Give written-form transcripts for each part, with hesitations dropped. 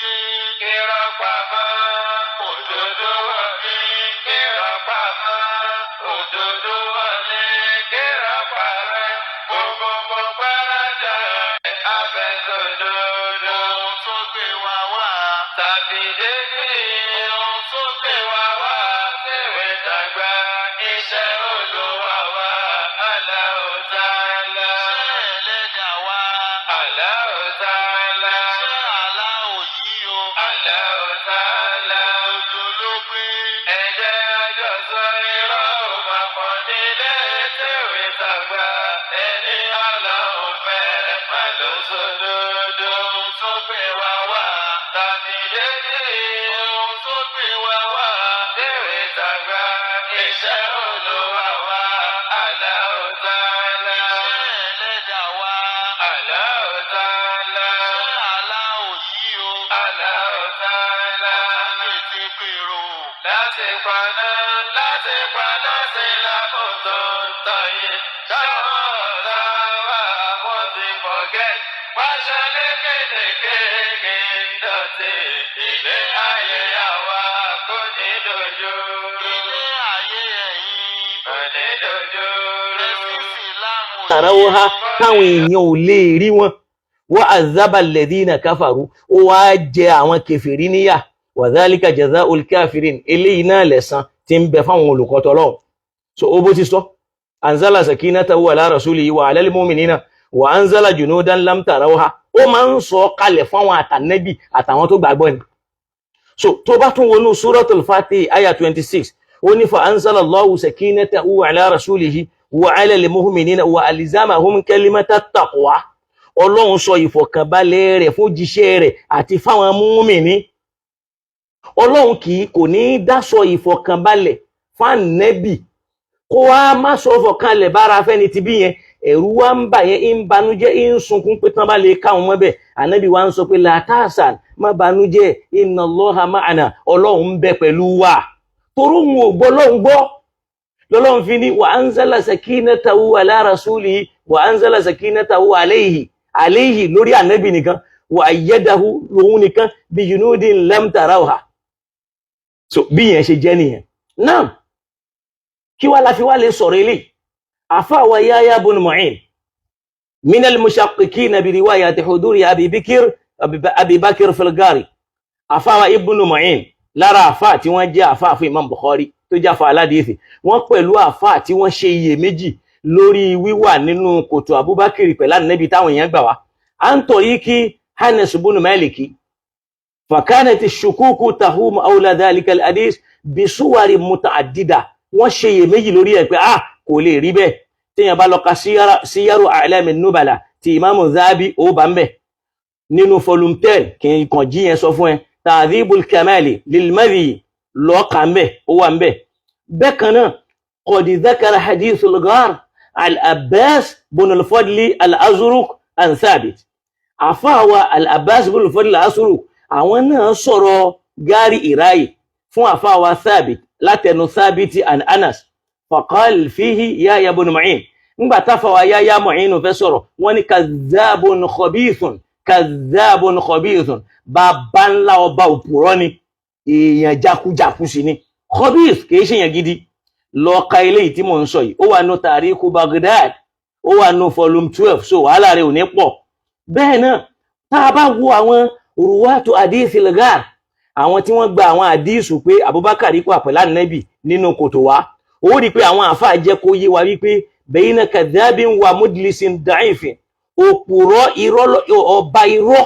Dé. Irọ́ pamọ́, òdodo wọlé. Irọ́ pamọ́, òdodo wọlé. Irọ́ parẹ́, gbogbo gbáradà abẹ́sọ̀dodo. Ohun tó gbé wa wá tàbí débi. Ohun tó gbé wa wá tèwé tàgbà. Iṣẹ́ Olúwa wa, Allahu Ta'ala. Iṣẹ́ ẹlẹ́dàá wa, Allahu Ta'ala. Iṣẹ́ aláwọ̀ yìí o, Allahu Ta'ala. Òjò ló gbé. Ẹ̀jẹ̀ àjọsọ irọ́ ò máa pọ̀ nílé tèwé tàgbà. Ẹni Ọlọ́run fẹ́ má ló sódodo. Ohun tó gbé wa wá tàbí débi. Ohun tó gbé wa wá tèwé tàgbà. Iṣẹ́ Olúwa wa, Allahu Ta'ala. Iṣẹ́ ẹlẹ́dàá wa, Allahu Ta'ala. Iṣẹ́ aláwọ̀ yìí o, Allahu Ta'ala. Ọ̀tá tètè pèrò. Láti paná sí lákòótó ń tàn yìí. Táwọn ọ̀tá wa wọ́n ti forget. Pàṣẹ lékelèké dọ̀tí. Ilé ayé àwa kò ní dojú. Ilé ayé ẹ̀yin kò ní dojú. Ẹ̀sìn Ìsìlámù. Tarawha, táwọn èèyàn ò lè rí wọn. Wa azaba alladhina kafaru, ó wá jẹ àwọn kèfèrí níyà. Wa dhalika jazaa'ul kafirin, eléyìí náà lẹ̀san tí ń bẹ fáwọn olùkọ́tọ̀ lọ́wọ́. So ó bó ti sọ anzala sakinatahu ala rasulihi wa ala al-mu'minina wa anzala junudan lam tarawha, ó máa ń sọ kalẹ̀ fáwọn àtànẹ́bì àtàwọn tó gbàgbọ́ ni. So tó bá tún wọnú Suratul Fatih aya 26, ó ní fa anzala Allahu sakinatahu ala rasulihi wa ala al-mu'minina wa alzamahum kalimata taqwa. Ọlọ́run sọ ìfọ̀kànbalẹ̀ rẹ̀ fún jíṣẹ́ rẹ̀ àti fáwọn múmìnì. Ọlọ́run kì í kò ní í dásọ ìfọ̀kànbalẹ̀ fáànẹ́bì kó wá má sọ fọ̀kànlẹ̀ bára fẹ́ni ti bí yẹn. Ẹ̀rù wa ń bà yẹn, ń banújẹ́, ń sunkún pé tán bá lè káwọn mọ́ bẹ́ẹ̀. Ànábì wa ń sọ pé la tahzan, má banújẹ́, inna Allaha ma'ana, Ọlọ́run ń bẹ pẹ̀lú wa. Toró òun ò gbọ́ Ọlọ́run gbọ́ lọ́lọ́run fi ní wa anzala sakinatahu ala rasulihi wa anzala sakinatahu alayhi, alayhi lórí ànábì nìkan, wa ayyadahu lòun nìkan bi junudin lam tarawha. So bí yẹn ṣe jẹ́ nìyẹn náà. Kí wá la fi wá lè sọ̀rọ̀ eléyìí? Àfáàwọ̀ Yahya bun Mu'in min al-mushaqqiqina bi riwayati huduri Abi Bakr fil-Gari. Àfáàwọ̀ Ibn Mu'in, lára àfáà tí wọ́n jẹ́ àfáà fún Imam Bukhari, tó jẹ́ àfáà aládìísì, wọ́n pẹ̀lú àfáà tí wọ́n ṣe iyèméjì lórí wíwà nínú kòtò Abubakar pẹ̀lú ànábì táwọn èèyàn gbà wá à ń tọ̀ yí kí Anas ibn Maliki. Fakanat ash-shukuku tahumu awla dhalika al-hadith bisuwari muta'addida. Wọ́n ṣe iyèméjì lórí ẹ̀ pé ah, kò lè rí bẹ́ẹ̀. Téèyàn bá lọ ka Siyaru A'lami Nubala ti Imamu Zahabi, ó bá ń bẹ̀ nínú volume 10. Kì í kàn jí yẹn sọ fún ẹ, Ta'dhibul Kamali lil-Madhi, lọ́ọ̀kà ń bẹ̀, ó wà ń bẹ̀. Bẹ́ẹ̀ kan náà, qad dhakara hadithul ghar Al-Abbas bin al-Fadli al-Azruq an Thabit. Àfáàwà Al-Abbas bin al-Fadli al-Azruq, àwọn náà sọ̀rọ̀ gari ìráyè fún àfáàwà Thabit látẹnu Thabit an Anas. Faqal fihi Yahya bin Ma'in. Ńgbà táfàwà Yahya Ma'in fẹ́ sọ̀rọ̀, wọ́n ní kazzabun khabithun, kazzabun khabithun, bàbá ńlá ọba òpùrọ́ ni, èèyàn jákújákú sí ni, khabith, kìí ṣe èèyàn gidi. Lọ ka eléyìí tí mò ń sọ yìí, ó wà nù Tàríkù Baghdad, ó wà nù volume 12. So wàhálà rẹ̀ ò ní pọ̀. Bẹ́ẹ̀ náà, tá a bá wo àwọn ruwatu hadithil ghar, àwọn tí wọ́n gba àwọn àdísù pé Abubakar kú àpẹ̀lá nẹ́bì nínú kòtò wá, ó rí i pé àwọn àáfàá jẹ́ kó yé wa wípé bayna kadhabin wa mudlisin da'ifin, òpùrọ́ irọ́, ọba irọ́,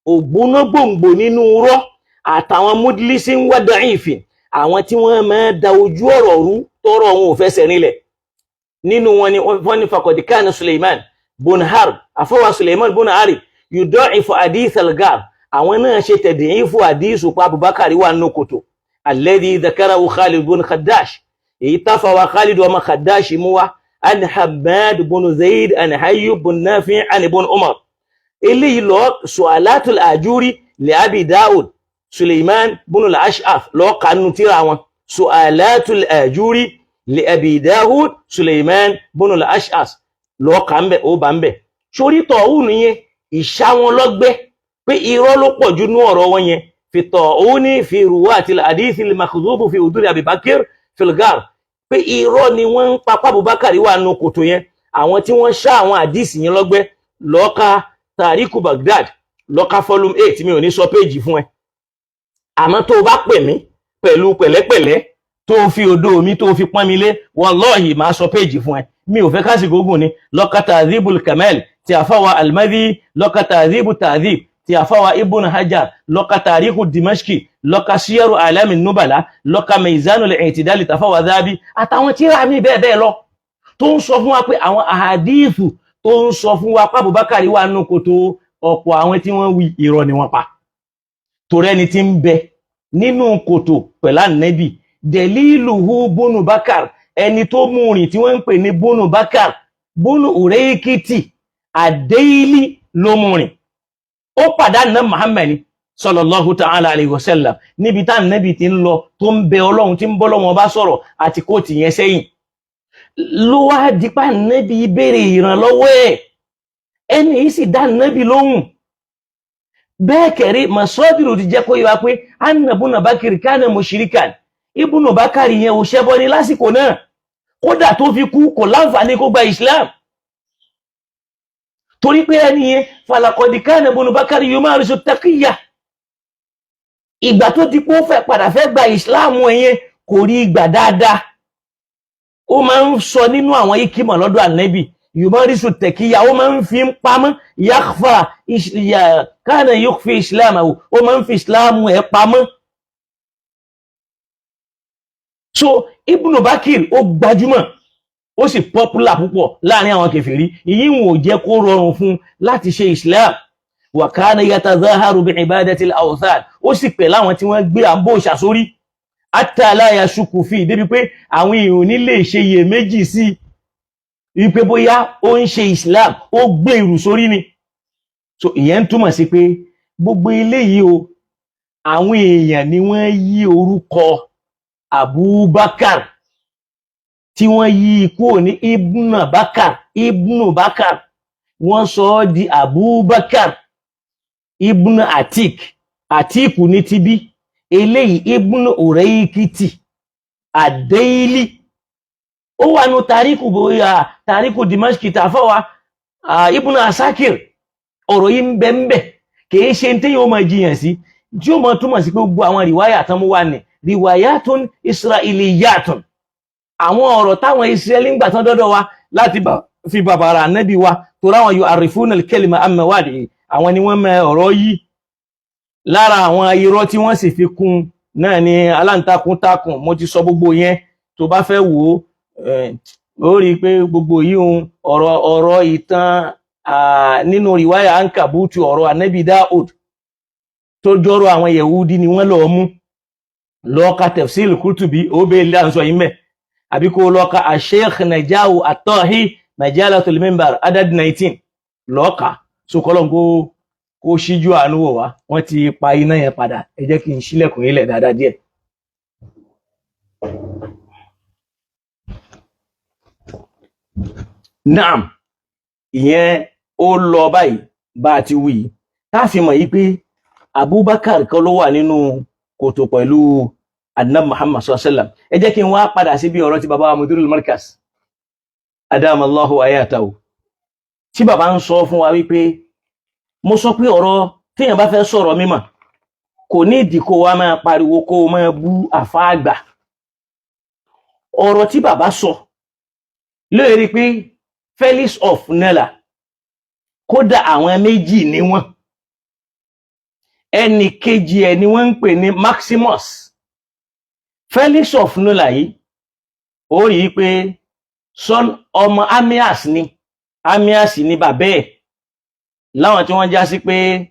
ògbóná gbòǹgbò nínú irọ́, àtàwọn mudlisin wa da'ifin, àwọn tí wọ́n máa da ojú ọ̀rọ̀ rú, tọrọ wọn ò fẹsẹ̀ rinlẹ̀ nínú wọn ni wọ́n ní faqad kana Suleiman bun Harb, àfọwà Suleiman bun Harb, yudaifu hadith al-ghar. Àwọn náà ṣe tad'ifu hadith pa Abubakar wà nínú kòtò alladhi dhakarahu Khalid bun Khaddash, èyí táfàwà Khalid ọmọ Khaddash mú wá an Hammad bun Zaid an Hayyub bun Nafi' an ibn Umar. Eléyìí lọ Su'alatul Ajuri li Abi Daud Suleiman bun al-Ash'af, lọ kanu tíra wọn, Su'alatul Ajuri li Abi Daud Suleiman bun al-Ash'af, lọ kà ń bẹ̀, ó bá ń bẹ̀. Sórí tọ̀hún yẹn, ìṣá wọn lọ́gbẹ́ pé Pé irọ́ ló pọ̀ jù nú ọ̀rọ̀ wọn yẹn. Fi ta'uni fi ruwati al-hadith al-makdhub fi huduri Abi Bakr fil ghar, pé irọ́ ni wọ́n ń papá Abubakar wà nù kòtò yẹn. Àwọn tí wọ́n ṣá àwọn àdìsí yẹn lọ́gbẹ́, lọ́ka Tariku Baghdad, lọ́ka volume 8. Mi ò ní sọ péjì fún ẹ, àmọ́ tó o bá pè mí pẹ̀lú pẹ̀lẹ́pẹ̀lẹ́, tó o fi odò mi tó o fi pọ́n mi lé, wallahi máa sọ péjì fún ẹ. Mi ò fẹ́ kásìkò ogun ni. Lọ́ka Ta'dhibul Kamal ti àfáwà Almadi, lọ́ka Ta'dhibu Ta'dhib ti àfáwà Ibn Hajar, lọ́ka Tariku Dimashki, lọ́ka Siyaru Alami Nubala, lọ́ka Mizanul I'tidal tàfáwà Dhahabi, àtàwọn tíra mi bẹ́ẹ̀ bẹ́ẹ̀ lọ, tó ń sọ fún wa pé àwọn àhàdíìfù tó ń sọ fún wa pé Abubakar wà nù kòtò, ọ̀pọ̀ àwọn tí wọ́n wí, irọ́ ni wọ́n pa. Torí ẹni tí ń bẹ nínú kòtò pẹ̀lú ànẹ́bì, dẹ̀lílùhù bónú Bakar, ẹni tó mú rìn tí wọ́n ń pè ní bónú Bakar, bónú Ureikiti Àdéílì ló mú rìn. Ó pàdánù náà Muhammad sallallahu ta'ala alayhi wa sallam níbi tá ànẹ́bì ti ń lọ, tó ń bẹ Ọlọ́run, tí ń bọ́ lọ́wọ́ bá sọ̀rọ̀ àti kóòtù yẹn sẹ́yìn, ló wá dípà ànẹ́bì béèrè ìrànlọ́wọ́ ẹ̀. Ẹni yìí sì dá ànẹ́bì lóhùn. Bẹ́ẹ̀ kẹ̀rí masọ́dìrò ti jẹ́ kó yé wa pé anna ibuna Bakiri kana mushrikan. Ibùnà Bákàrí yẹn ò ṣẹbọ ní lásìkò náà, kódà tó fi kú kò láǹfààní kó gba Islam, torí pé ẹni yẹn, falaqad kana ibùnà Bákàrí yumarisu taqiyya. Ìgbà tó di pé ó fẹ́ padà fẹ́ gba Islam yẹn, kò rí ìgbà dáadáa. Ó máa ń sọ nínú àwọn ikimọ̀ lọ́dọ̀ ànẹ́bì, yumarisu taqiyya, ó máa ń fi ń pamọ́, yakhfa kana yukhfi islamahu, ó máa ń fi Islam ẹ̀ pamọ́. So Ibn Bakir ó gbajúmọ̀, ó sì popular púpọ̀ láàrin àwọn kèfèrí. Ìyí wọn ò jẹ́ kó rọrùn fún láti ṣe Islam. Wa kana yatazaharu bi ibadati al-awthan, ó sì pẹ̀ láwọn tí wọ́n gbé àbò ìṣàsórí, hatta la yashuku fi, débi pé àwọn èèyàn ní lè ṣe iyèméjì sí wípé bóyá ó ń ṣe Islam, ó gbé ìrù sórí ni. So ìyẹn ń túmọ̀ sí pé gbogbo eléyìí o, àwọn èèyàn ni wọ́n yí orúkọ Abubakar, tí wọ́n yí kúrò ní Ibn Bakar, Ibn Bakar, wọ́n sọ ọ́ di Abubakar Ibn Atik. Atik ní tibí, eléyìí Ibn Ureikiti Àdéílì. Ó wà nù tàríkù, bóyá tàríkù Dimashki tàfáwà Ibn Asakir. Ọ̀rọ̀ yìí ń bẹ ń bẹ, kìí ṣe tí yóò máa jiyàn sí, tí ó máa túmọ̀ sí pé gbogbo àwọn rìwáyà tán mú wá ní riwayatun israiliyatun, àwọn ọ̀rọ̀ táwọn Israẹli ń gbà tán dọ́dọ̀ wa láti fi bàbàrà ànábì wa, tó ráwọn yuharrifuna al-kalima an mawadi'i, àwọn ni wọ́n mẹ ọ̀rọ̀ yìí. Lára àwọn irọ́ tí wọ́n sì fi kún náà ni aláǹtakùn takùn. Mo ti sọ gbogbo yẹn. Tó bá fẹ́ wò ó, ó rí i pé gbogbo yìí ń ọ̀rọ̀ ìtàn nínú rìwáyà Ankabutu, ọ̀rọ̀ ànábì Dáúd tó jọ́rọ̀ àwọn Yahudi ni wọ́n lọ́ọ́ mú. Lọ́ọ́ ka Tafsir Qurtubi, ó bẹ́ẹ̀ lé àǹsọ̀ yìí mẹ́, àbí kó lọ́ọ́ ka Sheikh Najahu At-Tahi, Majalatul Minbar, adad 19, lọ́ọ́ ka. So kọ́lọ́n kó ṣíjú àánú wò wá. Wọ́n ti pa iná yẹn padà. Ẹ jẹ́ kí n ṣílẹ̀kùn ilẹ̀ dáadáa díẹ̀. Naam, ìyẹn ó lọ báyìí bá a ti wí yìí, tá a fi mọ̀ yìí pé Abubakar kan ló wà nínú kòtò pẹ̀lú Adnan Muhammad sallallahu alaihi wasallam. Ẹ jẹ́ kí n wá padà síbi ọ̀rọ̀ tí baba wa Mudirul Markaz adama Allahu ayatahu, tí baba ń sọ fún wa wípé, mo sọ pé ọ̀rọ̀ téèyàn bá fẹ́ sọ̀rọ̀ mímọ̀, kò ní ìdí kó wa máa pariwo, kó o máa bú àfa àgbà. Ọ̀rọ̀ tí baba sọ lóye pé Felix of Nella, kódà àwọn méjì ni wọ́n, ẹnì kejì ẹ̀ ni wọ́n ń pè ní Maximus. Felix of Nola yìí, ó rí i pé son ọmọ Amias ni, Amias ni bàbá ẹ̀, láwọn tí wọ́n já sí pé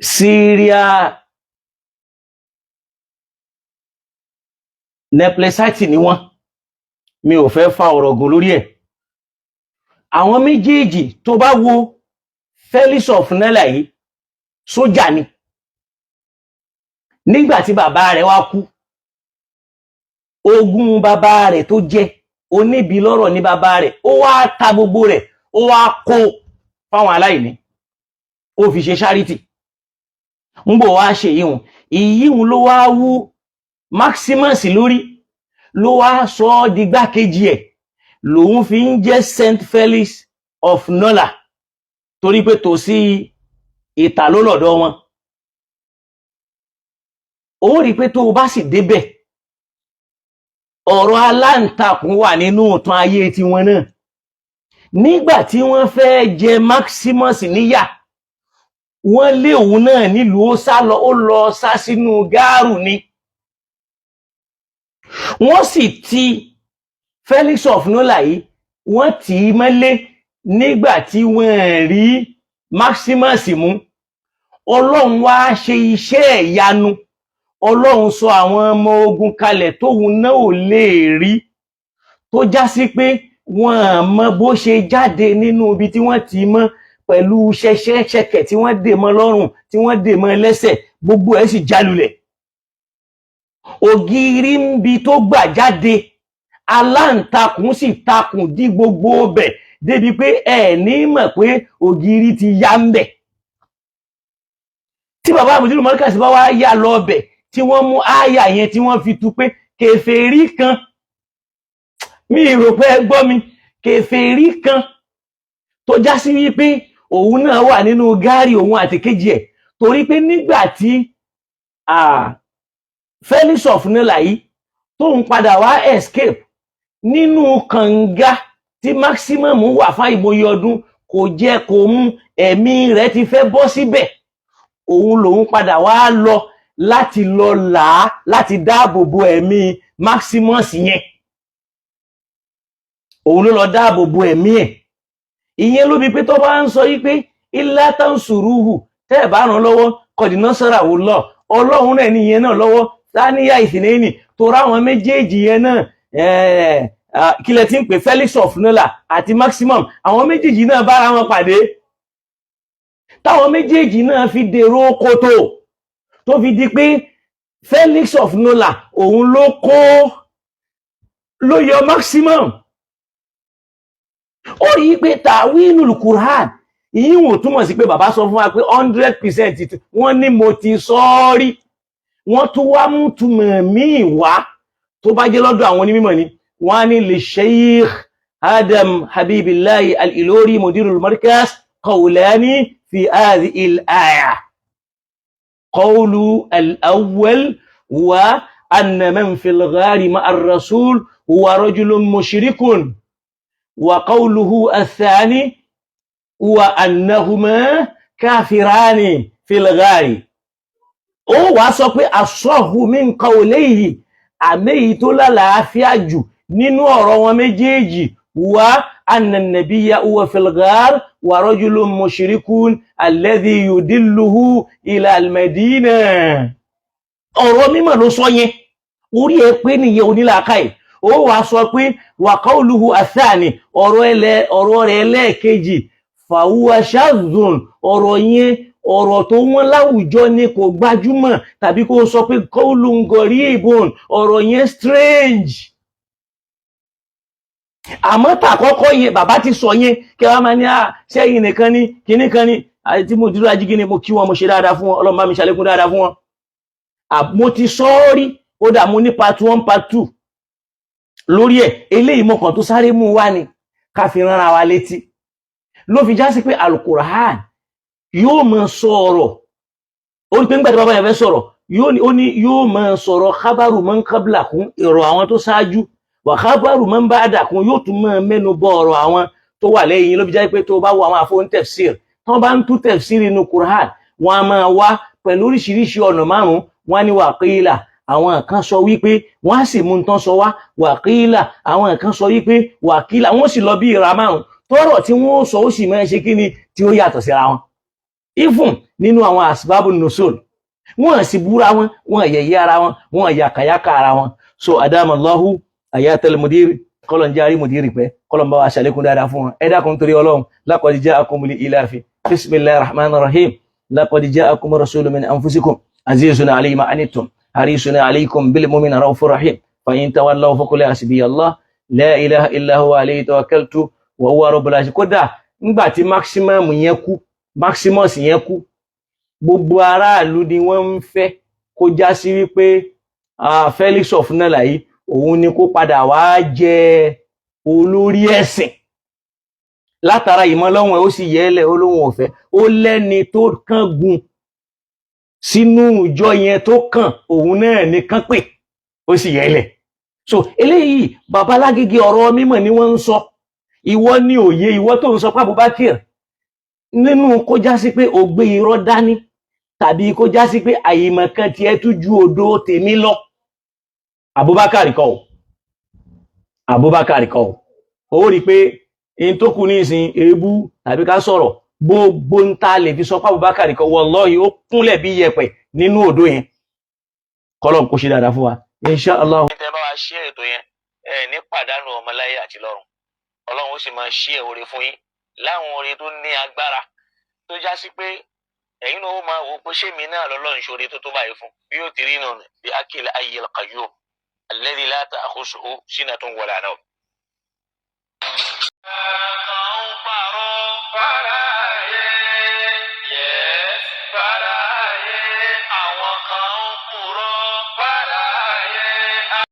Syria Neplesite ni wọ́n. Mi ò fẹ́ fa ọ̀rọ̀ gùn lórí ẹ̀. Àwọn méjèèjì, tó bá wo Felix of Nella yìí, sójà ni. Nígbà tí bàbá rẹ̀ wá kú, ogún bàbá rẹ̀ tó jẹ́ oníbi lọ́rọ̀ ní bàbá rẹ̀, ó wá ta gbogbo rẹ̀, ó wá kó fáwọn aláìní. Ó fi ṣe charity. Ń bò wá ṣe yíhun ìyíhun ló wá wú Maximus lórí, ló wá sọ ọ́ di gbákejì ẹ̀, lòun fi ń jẹ́ Saint Felix of Nola, torí pé tòsí ìta ló lọ́dọ̀ wọn. Ó rí i pé tó o bá sì débẹ̀, ọ̀rọ̀ aláǹtakùn wà nínú ìtàn ayé tiwọn náà. Nígbà tí wọ́n fẹ́ jẹ Maximus níyà, wọ́n lé òun náà nílùú, ó sá lọ, ó lọ sá sínú gáàrù ni. Wọ́n sì ti Felix of Nola yìí, wọ́n tì í mọ́lé nígbà tí wọ́n rí Maximus mú. Ọlọ́run wá ṣe iṣẹ́ ìyanu, Ọlọ́run sọ àwọn ọmọ ogun kalẹ̀ tóun náà ò lè rí, tó já sí pé wọ́n mọ bó ṣe jáde nínú ibi tí wọ́n ti mọ́ pẹ̀lú ṣẹ̀ṣẹ̀ṣẹ̀kẹ̀ tí wọ́n dè mọ́ lọ́rùn, tí wọ́n dè mọ́ lẹ́sẹ̀, gbogbo ẹ̀ sì jálulẹ̀. Ògiri ń bi tó gbà jáde, aláǹtakùn sì takùn dí gbogbo ọbẹ̀ débi pé ẹ ní mọ̀ pé ògiri ti yá ń bẹ̀. Tí bàbá àmójútó mọ́ríkàsí bá wá yà lọ ọbẹ̀, tí wọ́n mú ááyà yẹn tí wọ́n fi tu pé kèfèrí kan, mi rò pé ẹ gbọ́ mi, kèfèrí kan tó já sí wípé òun náà wà nínú gáàrí, òun àti kejì ẹ̀, torí pé nígbà tí Felix of Nola yìí tóun padà wá escape nínú kànga tí maximum wà fún àìmọye ọdún, kò jẹ́ kó mú, ẹ̀mí rẹ̀ ti fẹ́ bọ́ síbẹ̀, òun lòun padà wá lọ láti lọ là á, láti dáàbò bo ẹ̀mí Maximus yẹn. Òun ló lọ dáàbò bo ẹ̀mí ẹ̀. Ìyẹn ló bí pé tó bá ń sọ yí pé illa tansuruhu, tẹ́ ẹ̀ bá ràn lọ́wọ́, qad nasarahu Allah, Ọlọ́run náà ní ìyẹn náà lọ́wọ́. Sáníyà ìsìnẹ́yìn tó ráwọn méjèèjì yẹn náà, kílẹ̀ tí ń pè Felix of Nola àti Maximum, àwọn méjèèjì náà bára wọn pàdé, táwọn méjèèjì náà fi dèrò kòtò, tó fi di pé Felix of Nola òun ló kó ló yọ Maximum. Ó rí i pé ta'wilul Qur'an ìyíwọ̀n túmọ̀ sí pé bàbá sọ fún wa pé 100% wọ́n ní mo ti sọ ọ́ rí. Wọ́n tún wá mú túmọ̀ míì wá. Tó bá jẹ́ lọ́dọ̀ àwọn onímọ̀ ni wọ́n á ní li Sheikh Adam Habibillahi Al-Ilori mudirul markaz qawlani fi hadhihi al-aya. Qawlu al-awwal huwa anna man fil ghari ma'a ar-rasul huwa rajulun mushrikun, wa qawluhu ath-thani huwa annahuma kafirani fil ghari. Ó wàá sọ pé asahhu min qawlayhi, àmì èyí tó lálàáfíà jù nínú ọ̀rọ̀ wọn méjèèjì, wá anna nabiyya huwa fil ghar wa rajulun mushrikun alladhi yudilluhu ila al-Madina. Ọ̀rọ̀ mímọ̀ ló sọ yẹn, orí ẹ pé nìyẹn, onílàákàyè. Ó wàá sọ pé wa qawluhu athani, ọ̀rọ̀ rẹ̀ ẹlẹ́ẹ̀kejì, fahuwa shadhun, ọ̀rọ̀ yẹn ọ̀rọ̀ tó wọ́n láwùjọ ni, kò gbajúmọ̀, tàbí kó sọ pé qawlun gharibun, ọ̀rọ̀ yẹn strange. Àmọ́ tàkọ́kọ́ yẹn bàbá ti sọ yẹn, kí wọ́n máa ní à sẹ́yìn nìkan ní kinní kan ní àti mo dúró ajígí ni mo kí wọn, mo ṣe dáadáa fún wọn, Ọlọ́run bá mi ṣàlékún dáadáa fún wọn. Mo ti sọ ọ́ rí, kódà mo ní part 1, part 2 lórí ẹ̀. Eléyìí mo kàn tó sáré mú wá ni ká fi ránra wa létí, ló fi já sí pé Alukur'an yóò máa sọ ọ̀rọ̀. Ó ní pé nígbà tí bàbá yẹn fẹ́ sọ̀rọ̀, yóò ní, ó ní yóò máa sọ̀rọ̀ khabaru man qablakum, ọ̀rọ̀ àwọn tó ṣáájú, wà khabaru man ba'dakum, yóò tún máa mẹ́nu bọ̀ ọ̀rọ̀ àwọn tó wà lẹ́yìn. Ló fi jẹ́ pé tó bá wo àwọn àfọ̀n tafsir, tí wọ́n bá ń tú tafsir inú Qur'an, wọ́n á máa wá pẹ̀lú oríṣiríṣi ọ̀nà márùn-ún. Wọ́n á ní wàkílà, àwọn kan sọ wípé, wọ́n á sì mú nǹkan sọ wá, wàkílà, àwọn kan sọ wípé, wàkílà, wọ́n sì lọ bí ìra márùn tọ́rọ̀ tí wọ́n sọ, ó sì máa ṣe kí ni tí ó yàtọ̀ síra wọn. Even nínú àwọn asbabu nusul, wọ́n sì búra wọn, wọ́n yẹ̀yẹ́ ara wọn, wọ́n yàkàyàkà ara wọn. So adamallahu ayatal mudir, kọlọ̀ ń járí mudiri pẹ́, kọlọ̀ ń bá wa ṣàlékún dáadáa fún wọn. Ẹ dákun torí Ọlọ́run. Laqad ja'akum li ilafi, bismillahir rahmanir rahim, laqad ja'akum rasulun min anfusikum azizun alayhi ma anittum harisun alaykum bil mu'minina raufur rahim, fa in tawallaw faqul hasbiyallah la ilaha illa huwa alayhi tawakkaltu wa huwa rabbul arshil. Kódà ńgbà tí maximum yẹn kú. Maximus yẹn kú, gbogbo aráàlú ni wọ́n ń fẹ́ kó já sí wípé Felix of Nala yìí òun ni kó padà wá jẹ olórí ẹ̀sìn. Látara ìmọ̀lọ́wọ̀n ó sì yẹ́lẹ̀, ó lóun ọ̀fẹ́, ó lẹ́ni tó kángun sínú ìjọ yẹn tó kàn òun náà ní kán pè, ó sì yẹ́lẹ̀. So eléyìí, babalágége ọ̀rọ̀ mímọ̀ ni wọ́n ń sọ. Ìwọ ní òye, ìwọ tó ń sọ pé Abubakar nínú kó já sí pé ó gbé irọ́ dání tàbí kó já sí pé àyìmọ̀kan tiẹ̀ tún ju odò tèmi lọ. Abubakar kọ́ o, Abubakar kọ́ o. Ó rí i pé in tó kù ní ìsìn èébú tàbí ká sọ̀rọ̀ gbogbo ń ta lè fi sọ pé Abubakar kọ́, wallahi ó kúnlẹ̀ bí yẹpẹ̀ nínú odò yẹn. Kọ́lọ̀ kó ṣe dáadáa fún wa, insha Allah. Tẹ́ bá wa ṣe ètò yẹn, ẹ ní pàdánù ọmọláyé àti lọ́run. Ọlọ́run ó sì máa ṣí ẹ̀ oore fún yín láwọn oore tó ní agbára tó já sí pé ẹ̀yin náà ó máa wò ó pé ṣé mi náà lọ́lọ́run ṣoore tó tó báyìí fún bí yóò ti rí nù bí akil ayyil qayyum alladhi la ta'khusuhu sinatun wala nawm. Àwọn parọ́ fara.